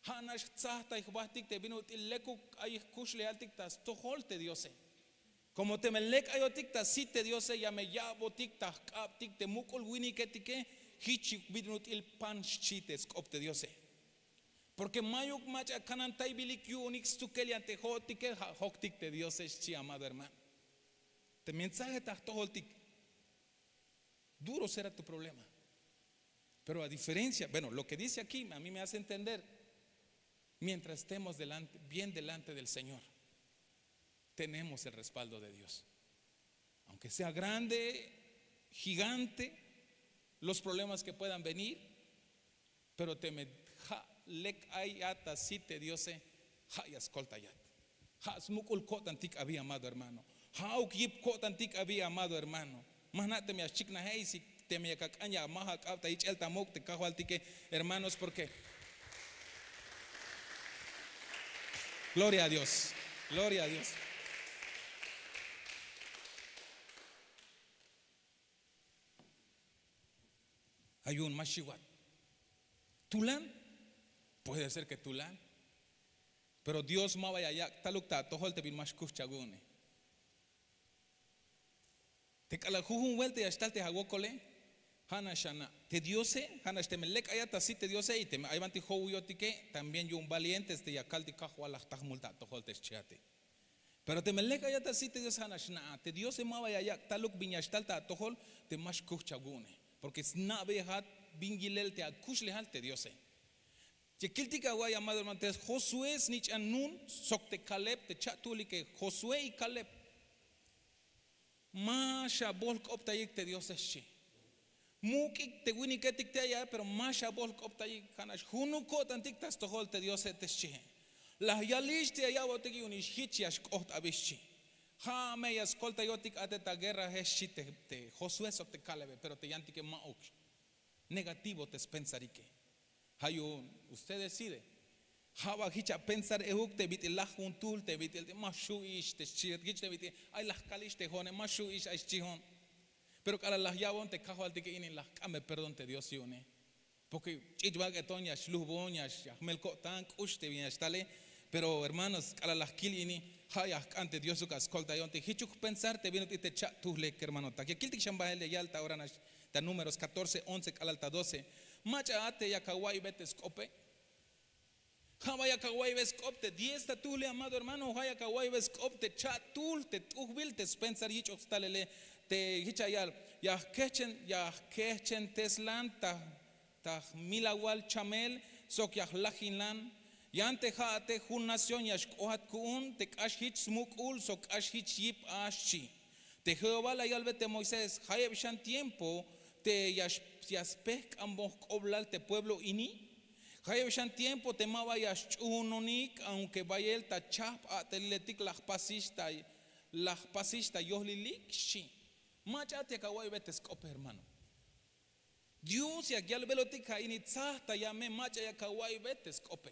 Ja' nax jtsajtay jbahtik te bin ut'il lekuk ay jkuxlejaltik ta stojol te diose. Komo teme lek ayotik ta sit te diose ya me ya'botik ta jk'abtik te muk'ul winiketike. Jich bin ut'il pan xchi te sk'op te diose. Porke mayuk mach'a kanantaybilik yu'unik stsukel yan te jo'otike ja' joktik te diose xchi amado hermano. Te mensaje ta jtojoltik, duro será tu problema. Pero a diferencia, bueno, lo ke dice akí a mí me hace entender, mientras estemos bien delante del señor, tenemos el respaldo de dios. Aunke sea grande, gigante, los problemas ke puedan venir, pero teme ja' lek ayat ta sit te diose, ja' ya skoltayat. Ja' smuk'ul ko'tantik abi amado hermano. Ja'uk yip ko'tantik abi amado hermano. Ma jna' teme ya xchiknaje y si teme yak ak'an ya amaj ak'ab ta yich'el ta muk' te kajwaltike, hermanos porke Gloria a dios. Gloria a dios. Ay yu'un ma xiwat. Tulan. Puede ser ke tulan. Pero dios ma ba ya yak' taluk ta atojol te bin ma xkuhch awu'une. Te k'alal jujun buelta ya xtal te awokole, ha nax ana' te diose. Ha nax teme lek ayat ta sit te diose y teme ay banti jo'wuyotike, también yu'un valientes te ya kaltik kajwal laj tajmul ta atojol te xchiate. Pero teme lek ayat ta sit te diose ha nax na'a te diose ma ba ya yak' taluk bin ya xtal ta atojol, te ma xkuhch awu'une. Porke sna'beyejat bin yilel te akuxlejal te diose. Che kiltik awa'iy amado hermano te josué snich'an nun sok te kaleb te cha'tuhlik e josué y kaleb. Ma xabohlk'optayik te diose xchi. Muk'ik te winiketik te aya pero ma xabohlk'optayik ha nax junuk ko'tantik ta stojol te diose te xchihe. Laj yalix te ya ya'botik yu'unix hich ya xk'oht abi xchi. Ha me ya skoltayotik ate ta guerrahe xchi te josué sok te kalebe pero te yantike ma'uk. Negativo te spensarike. Ha yu'un usted decide. Ha ba hich apensar euk te bit'il laj jun tuhl te bit'il ma xhu' ix te xchihet hich te bit'il ay laj kal ix te jo'one ma xhu' ix ay xchi jo'on. Pero k'alal laj ya'bon te kajwaltike ini laj k'ambe perdón te dios yu'une. Porke ch'ich' bak'eton ya xluhbon ya jmel ko'tan k'ux te bin ya xtale. Pero hermanos k'alal laj kil ini, ha ya jk'an te diosuk askoltayon te hichuk jpensar te bin ut'il te cha'tuhle kermanotak ya kiltik xan bahel ya yal ta ora nax ta números katorce once k'alal ta doce. Mach'a a te yak awa'iybey te sk'ope. Ha ba yak awa'iybey sk'op te diez ta tuhle amado hermano ha yak awa'iybey sk'op te cha'tuhl te t'ujbil te spensar yich'oj stalele. Te hich ayal ya jkehchen ya jkehchenteslan ta jmilawal chamel sok ya jlajinlan. Yan te ha'ate jun nación ya xk'ohat ku'un te k'ax hich smuk'ul sok k'ax hich yip a xchi. Te jehová la yalbe te moisés jayeb xan tiempo te ya spejk'anbon jk'oblal te pueblo ini. Jayeb xan tiempo te ma ba ya sch'uhunonik aunke bayel ta chahp a'teliletik la jpasix ta yohlilik xchi. Mach'a at yak awa'iybey te sk'ope hermano. Dios yak yalbelotik ha ini tzaj ta yame mach'a yak awa'iybey te sk'ope.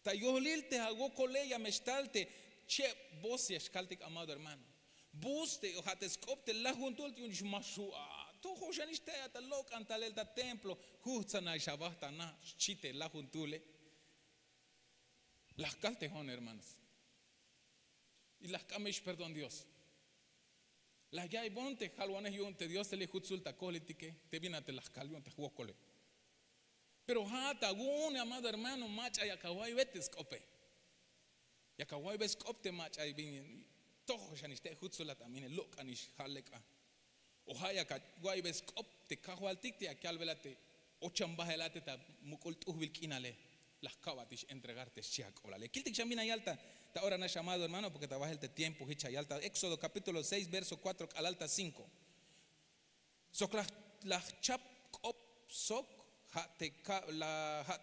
Ta yohlil te awokole ya me xtal te cheb voz ya xkaltik amado hermano. Voz te ha te sk'op te lajuntul yu'un ix ma xhu' a. Tojo xan ix te aya ta lok'an talel ta templo. Jujtzana ix aba ta na xchi te lajuntule. Laj kal te jo'on hermanos. Y laj k'ambe ix perdón dios. Laj ya'iybon te jalwanej yu'un te dios te li' jutzul ta kohlitike te bin a te laj kal yu'un te jwokole. Pero ha ta awu'un amado hermano mach'a yak awa'iybey te sk'ope. Yak awa'iybey sk'op te mach'a bin. Tojo xan ix te jutzulat a mine lok'an ix ha lek a. O ha yak awa'iybey sk'op te kajwaltik te yak yalbel a te ochan bahel a te ta muk'ul t'ujbil k'inale. La jka'bat ix entregar te xchi ak'oblal ya kiltik xan bin ya yal ta ora nax amado hermano porke ta bahel te tiempo hich ya yal ta éxodo kapítulo seis verso kuatro k'alal ta cinko. Sok la jchap k'op sok ha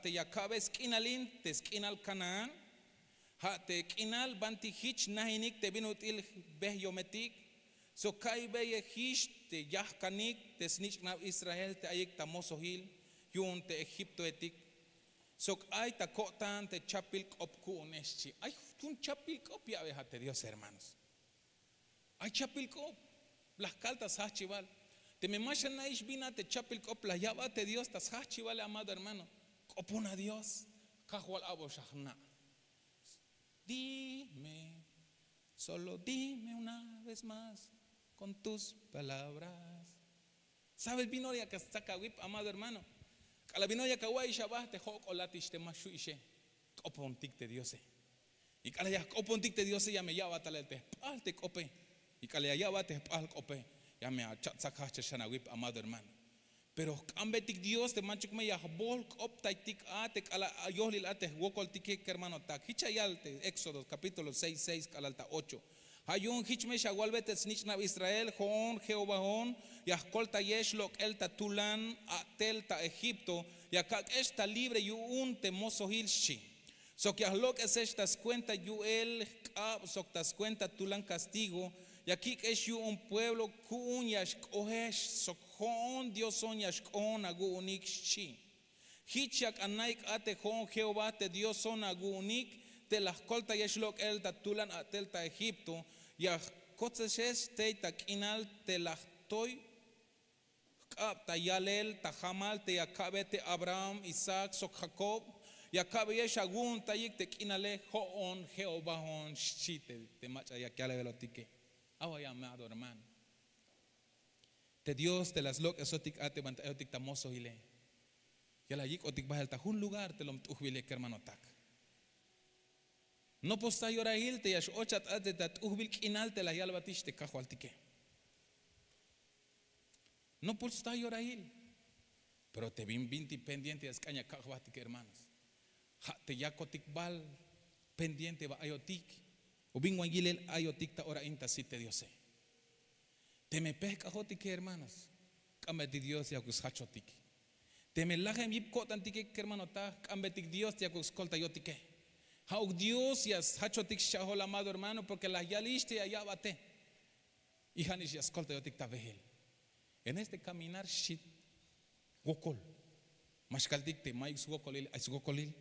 te ya ka'be sk'inalin te sk'inal kanaán. Ha te k'inal banti hich nahinik te bin ut'il behyometik. Sok ka'ybeyejix te yahkanik te snich'nab israel te ayik ta mosohil yu'un te egiptohetik. Sok ay ta ko'tan te chapbil k'op ku'une xchi ay jun chapbil k'op ya'beja te dios hermanos. Ay chapbil k'op. Laj kal ta sjahchibal. Teme ma xana'ix bin a te chapbil k'op laj ya'bat te dios ta sjahchibale amado hermano. K'opona dios. Kajwal a'box ajna'. Dime. Solo dime una vez más kon tus palabras. Sabes bin ora yak atzak awip amado hermano. K'alal bin ora yak awa'iy xaba te jok'olatix te ma xhu' ixe. K'opontik te diose. Y k'alal ya jk'opontik te diose ya me ya'bat talel te jp'ahl te k'ope. Y k'alal ya ya'bat te jp'ahl k'ope ya me achatzak jahchel xan awip amado hermano. Pero jk'ambetik dios te manchuk me ya jbohl k'optaytik a te k'alal yohlil a te jwokoltike kermanotak hich ya yal te éxodo kapítulo seis seis k'alal ta ocho. Ha yu'un hich me xawalbe te snich'nab israel jo'on jehovaon ya jkoltayex lok'el ta tulan a'tel ta egipto. Ya kak'ex ta libre yu'un te mosohil xchi. Sok ya jlok'esex ta skuenta yu'el jk'ab sok ta skuenta tulan kastigo. Ya kik'ex yu'un pueblo ku'un ya xk'ohex sok jo'on dioson ya xk'ohon awu'unik xchi. Hich yak anaik a te jo'on jehová te dioson awu'unik. te la jkoltayex lok'el ta tulan at'el ta egipto, ya jkotsex tey ta k'inal te la jtoy jk'ab ta yalel ta jamal te ya ka'be te abraham, isaac sok jakob. Ya ka'beyex awu'untayik te k'inale. Ho'on jehovaon xchi te mach'a yak yalbelotike. Awa llamado hermano, te dios te la slok'esotik a te banti ayotik ta mosohile. Ya la yik'otik bahel ta jun lugar te lom t'ujbile kermanotak. Nopol sta yorahil te ya x'ochat a te ta t'ujbil k'inal te la yalbatix te kajwaltike. Nopol sta yorahil. Pero te bin binti pendiente ya sk'an ya kak' jbahtik hermanos. Ja' te yakotik bal pendiente ba ayotik, o bin wan yilel ayotik ta ora in ta sit te diose. Teme pehk'ajotike hermanos, k'ambetik dios yakuk sjachotik. Teme lajem yip ko'tantike kermanotaj, k'ambetik dios yakuk skoltayotike. Ja'uk dios ya sjachotik xcha'jol amado hermano porke la yalix te ya ya'bate. Y ja' nix ya skoltayotik ta behel. En este kaminar xchi wokol. Ma xkaltik te mayuk swokolil ay swokolil.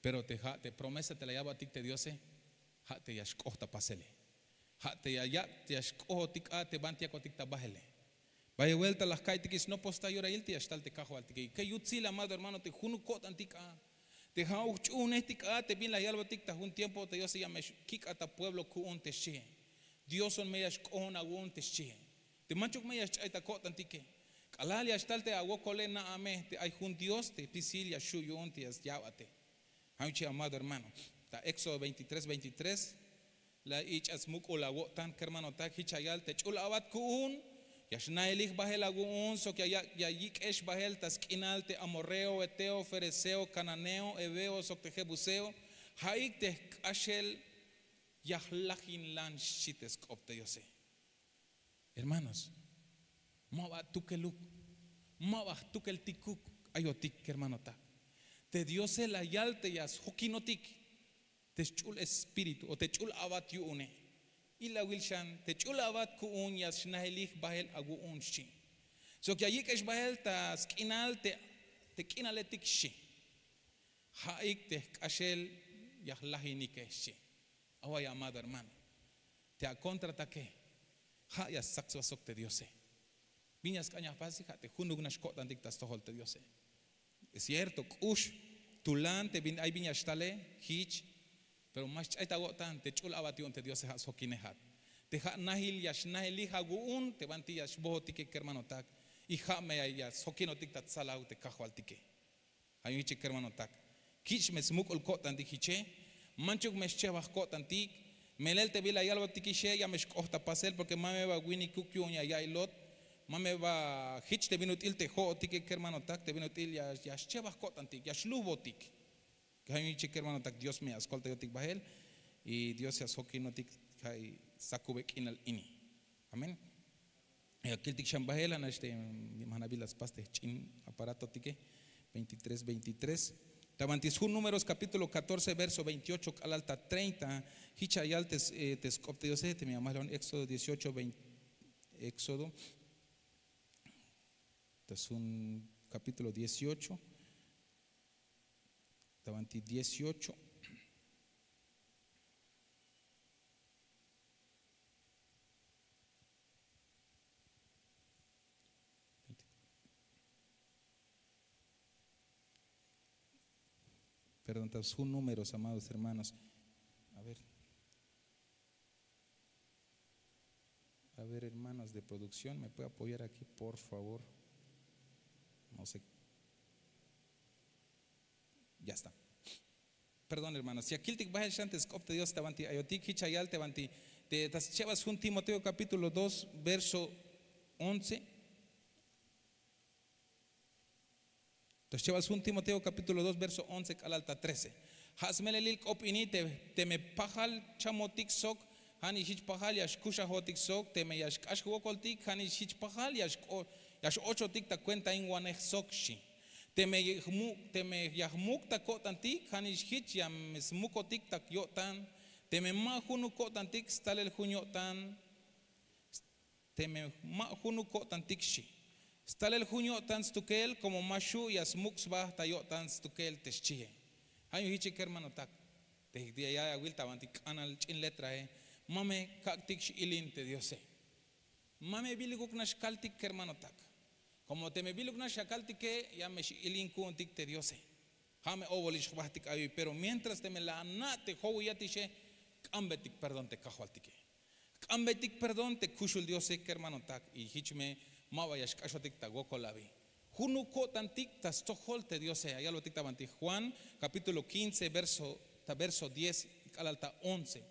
Pero te ja' te promesa te la ya'batik te diose, ja' te ya xk'oht ta pasele. Ja' te ya yak' te ya xk'ohotik a te banti yakotik ta bahele. Bayel buelta la jka'iytikix snopoj sta yorahil te ya xtal te kajwaltike. Ke yutsil amado hermano te junuk ko'tantik a te ja'uk jch'uhunejtik a te bin la yalbotik ta jun tiempo te diose ya me xkik'at ta pueblo ku'un te xchihe. Dioson me ya xk'ohon awu'un te xchihe. Te manchuk me ya xch'ay ta ko'tantike. K'alal ya xtal te awokole na'a me te ay jun dios te pisil ya xhu' yu'un te ya ya'bate. Ja' yuchi amado hermano, ta éxodo veintitrés veintitrés. La ich'at smuk'ul awo'tan kermanotak jich ya yal te ch'ul a'bat ku'un. Ya xnahilij bahel awu'un sok ya yik'ex bahel ta sk'inal te amorreo heteo fereseo kananeo heveo sok te jebuseo. Ja'ik te jk'axel ya jlajinlan xchi te sk'op te diose. Hermanos, ma ba tukeluk, ma ba jtukeltikuk ayotik kermanotak. Te diose la yal te ya sjokinotik te sch'ul espíritu o te ch'ul a'bat yu'une. Ilawil xan te ch'ul a'bat ku'un ya xnahilij bahel awu'un xchi. Sok ya yik'ex bahel ta sk'inal te k'inaletik xchi. Ja'ik te jk'axel ya jlajinike xchi. Away amado hermano, te akontratake ja' ya stsak sba sok te diose. Bin ya sk'an ya jpasik ja' te junuk nax ko'tantik ta stojol te diose. Cierto k'ux tulan te bin ay bin ya xtale jich. Pero ma xch'ay ta awo'tan te ch'ul a'bat yu'un te diose ja' sjokinejat. Te ja' nahil ya xnahilij awu'un te banti ya xbohotike kermanotak. Y ja' me ya sjokinotik ta tsalaw te kajwaltike. Ja' yu'un jiche kermanotak, kich' me smuk'ul ko'tantik jiche. Manchuk me xchebaj ko'tantik. Melel te bila yalbotikixe ya me xk'oht ta pasel porke ma me ba winikuk yu'un ya ya'iy lot. Ma me ba jich te bin ut'il te jo'otike kermanotak te bin ut'il ya xchebaj ko'tantik ya xlujbotik. Ja' yu'un jiche kermanotak dios me ya skoltayotik bahel. Y dios ya sjokinotik ja' sakube k'inal ini. Amén. Ya kiltik xan bahel a nax te, manabil la spas te jch'in aparatotike. Veintitrés veintitrés. Ta banti sjun números kapítulo katorce verso veintiocho k'alal ta treinta. Jich ya yal te sk'op te diose te mi amal jun éxodo dieciocho. Éxodo ta sjun kapítulo dieciocho. Ta banti dieciocho. Perdón ta sjun números amados hermanos. A ver. A ver hermanos de producción me puede apoyar aki por favor? No se. Ya esta. Perdón hermanos ya kiltik bahel xan te sk'op te dios ta banti ayotik jich ya yal te banti. Ta schebas jun timoteo kapítulo dos verso once. Ta schebas jun timoteo kapítulo dos verso once k'alal ta trece. Ja' smelelil k'op ini teme pajal chamotik sok, ja' nix jich pajal ya xkuxajotik sok teme ya xk'ax jwokoltik ja' nix jich pajal ya x'ochotik ta kuentainwanej sok xchi. Teme ya jmuk' ta ko'tantik ja' nix jich ya me smukotik ta yo'tan. Teme ma junuk ko'tantik stalel jun yo'tan. Teme ma junuk ko'tantik xchi. Stalel jun yo'tan stukel komo ma xhu' ya smuk' sba ta yo'tan stukel te xchihe. Ja' yu'un jiche kermanotak. Te ya awil ta bantik k'anal ch'in letrae, ma me kak'tik x'ilin te diose. Ma me bilikuk nax kaltik kermanotak. Komo teme biluk nax akaltike, ya me x'ilin ku'untik te diose. Ja' me obolix jbahtik abi, pero mientras teme la ana' te jowiyatixe, k'ambetik perdón te kajwaltike. K'ambetik perdón te kuxul diose kermanotak. Y jich me ma ba ya xk'axotik ta wokol abi. Junuk ko'tantik ta stojol te diose ya yalbotik ta bantik juan, kapítulo kince, ta verso diez k'alal ta once.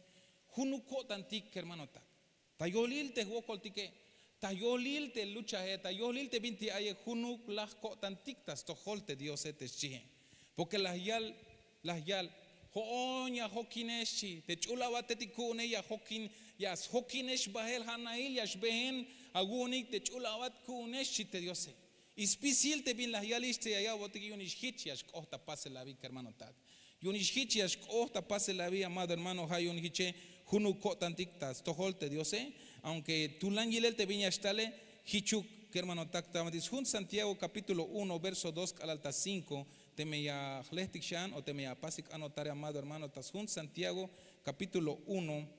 Junuk ko'tantik kermanotak, ta yolil te jwokoltike, ta yolil te luchaje, ta yolil te bintik aye, junuk laj ko'tantik ta stojol te diose te xchie. Porke laj yal, laj yal, jo'on ya jokinex xchi. Te ch'ul abatetik ku'une ya jokin, ya sjokinex bahel. Ja' nahil ya xbehen awu'unik te ch'ul abat ku'une xchi te diose. Y spisil te bin laj yalix te ya ya'botik yu'unix jich ya xk'oht ta pasel abi kermanotak. Yu'unix jich ya xk'oht ta pasel abi amado hermano. Ja' yu'un jiche junuk ko'tantik ta stojol te diose. Aunke tulan yilel te bin ya xtale, jichuk kermanotak. Ta bantik sjun santiago kapítulo uno verso dos k'alal ta cinko, teme ya jlehtik xan o teme ya apasik anotare amado hermano, ta sjun santiago kapítulo uno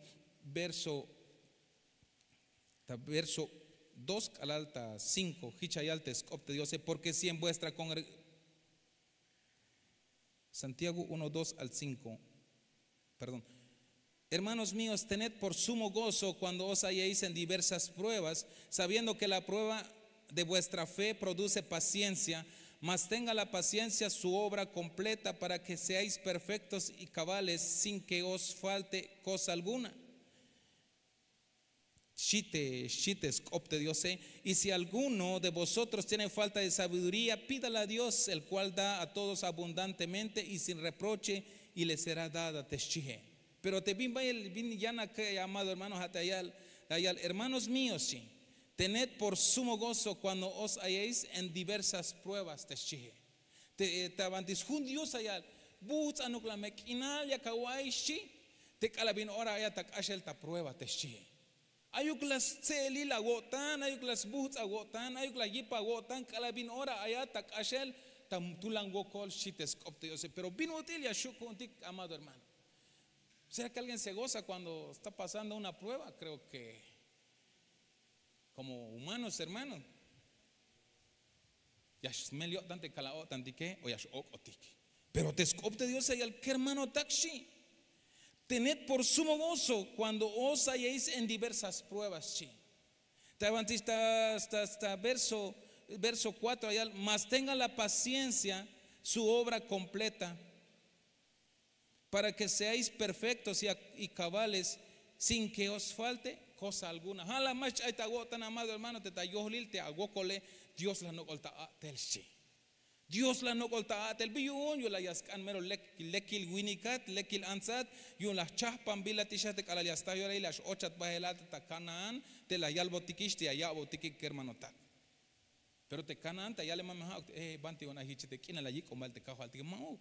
verso, ta verso dos k'alal ta cinko, jich ya yal te sk'op te diose. Porke si en vuestra congre- Santiago uno dos al cinco. Perdón. Hermanos míos, tened por sumo gozo cuando os halléis en diversas pruebas, sabiendo que la prueba de vuestra fe produce paciencia. Mas tenga la paciencia su obra completa, para que seáis perfectos y cabales sin que os falte cosa alguna. Xchi te, xchi te sk'op te diose. Y si alguno de vosotros tiene falta de sabiduría, pídala a Dios, el cual da a todos abundantemente y sin reproche, y le será dada te xchie. Pero te bin bayel bin yana ke amado hermano, ja' te ya yal, ya yal, hermanos míos, xchi, tened por sumo gozo cuando os halléis en diversas pruebas te xchie. Te, ta bantik sjun dios ya yal, buhts'anuk la me k'inal yak awa'iy xchi. Te k'alal bin ora ayat ta k'axel ta prueba te xchie. Ayuk la stse'elil awo'tan, ayuk la sbuhts' awo'tan, ayuk la yip awo'tan k'alal bin ora ayat ta k'axel ta tulan wokol xchi te sk'op te diose. Pero bin ut'il ya xu' ku'untik amado hermano? Será que alguien se goza cuando está pasando una prueba? Creo que como humanos hermano, ya xmel yo'tan te kal a'o'tantike o ya x'ok'otik. Pero te sk'op te diose ya yal, kermanotak xchi, tened por sumo gozo cuando os halléis en diversas pruebas xchi. Ta bantik ta, ta, ta verso, verso cuatro ya yal, mas tenga la paciencia su obra completa, para que seáis perfectos y, y cabales sin que os falte cosa alguna. Ja' la ma xch'ay ta awo'tan amado hermano, te ta yohlil te awokole, dios la nok'ol ta a'tel xchi. Dios la nok'ol ta a'tel. Bi yu'un? Yu'un la ya sk'an mero lek, lekil winikat, lekil antsat. Yu'un la jchajpanbilatix a te k'alal ya sta yorahil ya x'ochat bahelat ta kanaán, te la yalbotikix te ya ya'botikik kermanotak. Pero te kanaán te ya yale ma me ja'uk te, banti yu'un ay jich te k'inal la yik'on bael te kajwaltike, ma'uk.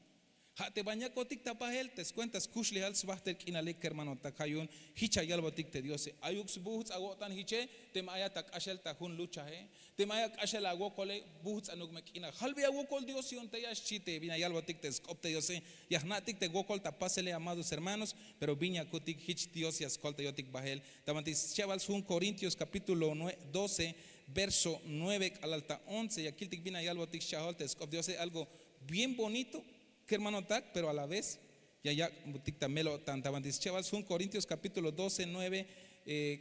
Ja' te ban yakotik ta bahel te skuenta skuxlejal sbajtel k'inale kermanotak. Ja' yu'un jich ya yalbotik te diose, ayuk sbuhts' awo'tan jiche. Teme ayat ta k'axel ta jun luchae, teme ayat k'axel awokole, buhts'anuk me k'inal, jalbeya awokol dios yu'un te ya xchi te bin ya yalbotik te sk'op te diose. Ya jna'tik te wokol ta pasele amados hermanos. Pero bin yakutik jich dios ya skoltayotik bahel. Ta bantik schebal sjun korintios kapítulo doce, verso nueve k'alal ta once, ya kiltik bin ya yalbotik schajol te sk'op diose, algo bien bonito kermanotak, pero a la vez ya yak'botik ta mel-o'tan. Ta bantik schebal sjun korintios kapítulo doce nueve,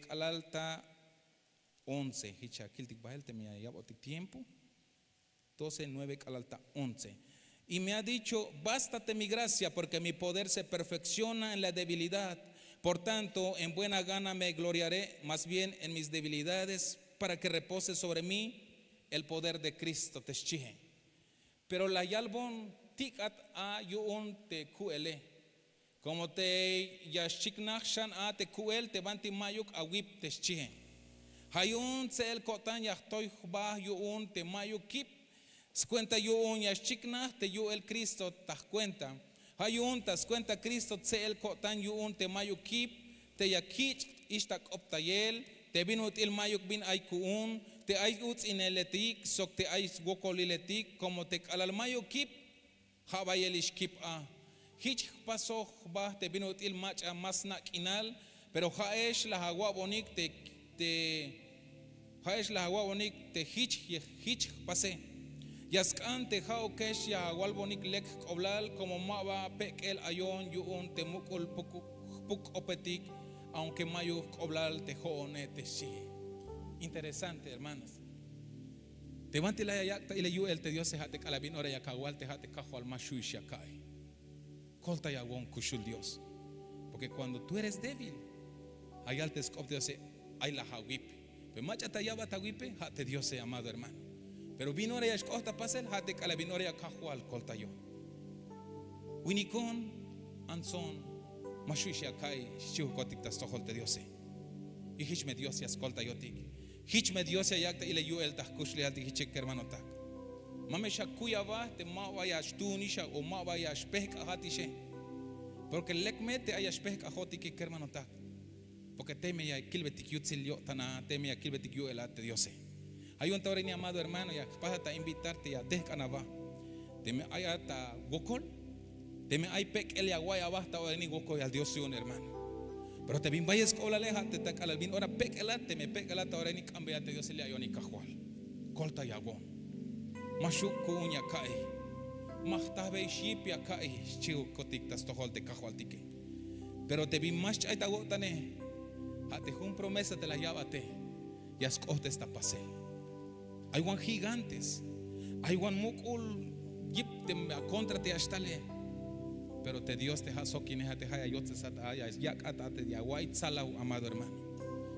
k'alal ta once, jich ya kiltik bahel teme ya ya'botik tiempo. Doce nueve k'alal ta once. Y me ha dicho, bástate mi gracia, porque mi poder se perfecciona en la debilidad. Por tanto, en buena gana me gloriaré más bien en mis debilidades, para que repose sobre mí el poder de Cristo te xchihe. Pero la yalbon tik'at a yu'un te ku'ele. Komo te ya xchiknaj xan a te ku'el te banti ma'yuk awip te xchihe. Ja' yu'un tse'el ko'tan ya jtoy jba yu'un te ma'yuk kip. Skuenta yu'un ya xchiknaj te yu'el kristo ta jkuenta. Ja' yu'un ta skuenta kristo tse'el ko'tan yu'un te ma'yuk kip, te ya kich' ix ta k'optayel, te bin ut'il ma'yuk bin ay ku'un, te ay uts'ineletik sok te ay swokoliletik. Komo te k'alal ma'yuk kip, ja' bayelix kip a. Jich jpasoj jba te bin ut'il mach'a ma sna' k'inal, pero ja'ex laj awabonik te te ja'ex laj awabonik te jich jich jpase. Ya sk'an te ja'ukex ya awalbonik lek jk'oblal komo ma ba pek'el ayon yu'un te muk'ul jpuk-k'opetik, aunke mayuk jk'oblal te jo'one te xchihe. Interesante, hermanos. Te banti la ya yak' ta ilel yu'el te diose ha te k'alal bin ora ya kawal te ha te kajwal ma xhu'ix ya ka'i. Koltayawon kuxul dios. Porke kuando tu eres débil, ayal te sk'op te diose, ay laj awip. Pero mach'a ta yabat awipe ha te diose amado hermano. Pero bin ora ya xk'oht ta pasel ha te k'alal bin ora ya kajwal koltayon. Winikon, antzon, ma xhu'ix ya ka'i xchihukotik ta stojol te diose. Y hich me dios ya skoltayotik. Hich me dios ya yak' ta ilel yu'el ta jkuxlejaltik hiche kermanotak. Ma me xakuy aba te ma ba ya xtuhunix a o ma ba ya xpehk'ajat ixe. Porke lek me te ay ya xpehk'ajotike kermanotak. Porke teme ya kilbetik yutsil yo'tan a teme ya kilbetik yu'el a te diose. Ay yu'un ta ora ini amado hermano ya jpasat a invitar te ya tehk'an aba. Teme ay a ta wokol, teme ay pek'el ya awa'iy aba ta ora ini wokolyal dios yu'un hermano. Pero te bin bayel sk'oblale ha te ta k'alal bin ora pek'elat teme pek'elat ta ora ini k'ambeyat te diose li' ayonik kajwal. Koltayawon. Ma xhu' ku'un ya ka'i. Ma jtahbeyex yip ya ka'i xchihukotik ta stojol te kajwaltike. Pero te bin ma xch'ay ta awo'tane, ha te jun promesa te la yabate ya sk'ohtes ta pasel. Ay wan gigantes, ay wan muk'ul yip te akontra te ya xtale. Pero te dios te ha sokine ha te ha ya yotzesat a ya yak'at a te ya awa'iy tzalaw amado hermano.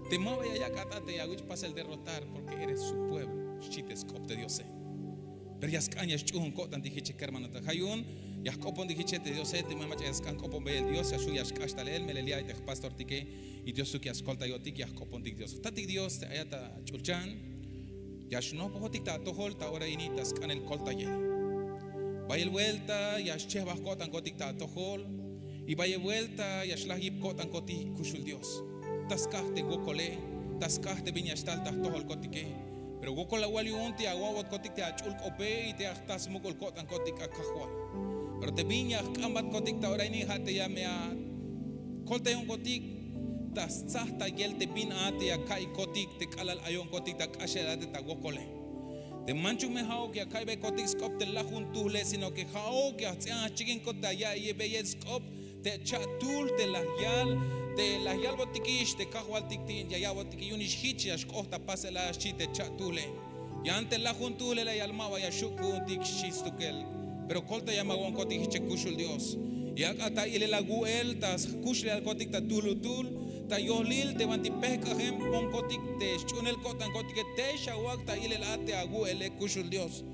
Te ma ba ya yak'at a te ya awich' pasel derrotar porke eres su pueblo xchi te sk'op te diose. Pero ya sk'an ya sch'uhun ko'tantik hiche kermanotak ha yu'un ya jk'opontik hiche te diose te ma mach'a ya sk'an k'oponbeyel dios ya xhu' ya xk'ax talel melel li' ay te jpastortike. Y diosuk ya skoltayotik ya jk'opontik dios jtatik dios te ayat ta ch'ulchan. Ya xnohpojotik ta atojol ta ora ini ta sk'anel koltayel. Bayel buelta ya xchehbaj ko'tankotik ta atojol. Y bayel buelta ya xlaj yip ko'tankotik kuxul dios. Ta skaj te wokole, ta skaj te bin ya xtal ta jtojolkotike. Pero wokol awal yu'un te ya awa'botkotik te ach'ul k'ope y te ya jta smuk'ul ko'tankotik a kajwal. Pero te bin ya jk'ambatkotik ta ora ini ha te ya me akoltayonkotik ta stzaj ta yel te bin a te ya ka'ikotik te k'alal ayonkotik ta k'axel a te ta wokole. Te manchuk me ha'uk ya ka'iybekotik sk'op te lajun tuhle sino ke ha'uk ya jtz'ihan jchikinkotik ta ya'iyebeyel sk'op te cha'tuhl te la yal te la yalbotikix te kajwaltik ti' ya ya'botik yu'unix hich ya xk'oht ta pasel a xchi te cha'tuhle. Yan te lajun tuhle la yal ma ba ya xhu' ku'untik xchi stukel. Pero koltayawonkotik hiche kuxul dios. Yak'at ta ilel awu'el ta jkuxlejalkotik ta tuhlutuhl ta yohlil te banti pehk'ajem ponkotik te sch'uhunel ko'tankotike te xawak' ta ilel a te awu'ele kuxul dios.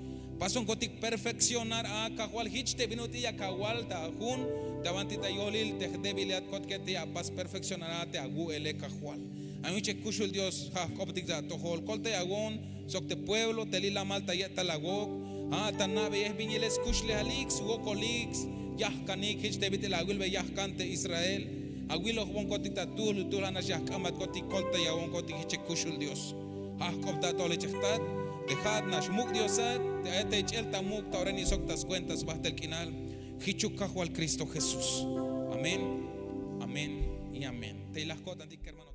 Pasonkotik perfekcionar a kajwal hich te bin ut'il ya kawal ta jun ta banti ta yohlil te jdebilidatkotike te ya apas perfekcionar a te awu'ele kajwal. Ay yu'un hiche kuxul dios ha jk'opotik ta atojol koltayawon sok te pueblo te lilamal ta ye'tal awok. Ha'at ta ana'beyej bin yilel skuxlejalik swokolik yajkanik hich te bit'il awilbey yajkan te israel. Awilojbonkotik ta tuhlutuhl ha nax ya jk'ambatkotik koltayawonkotik hiche kuxul dios. Ha jk'op ta atojol hich jtat te ha'at nax muk' diosat te ayat ta ich'el ta muk' ta ora ini sok ta skuenta sbahtel k'inal. Hichuk kajwal kristo jesús. Amén. Amén. Y amén. Te ilaj ko'tantik kermano.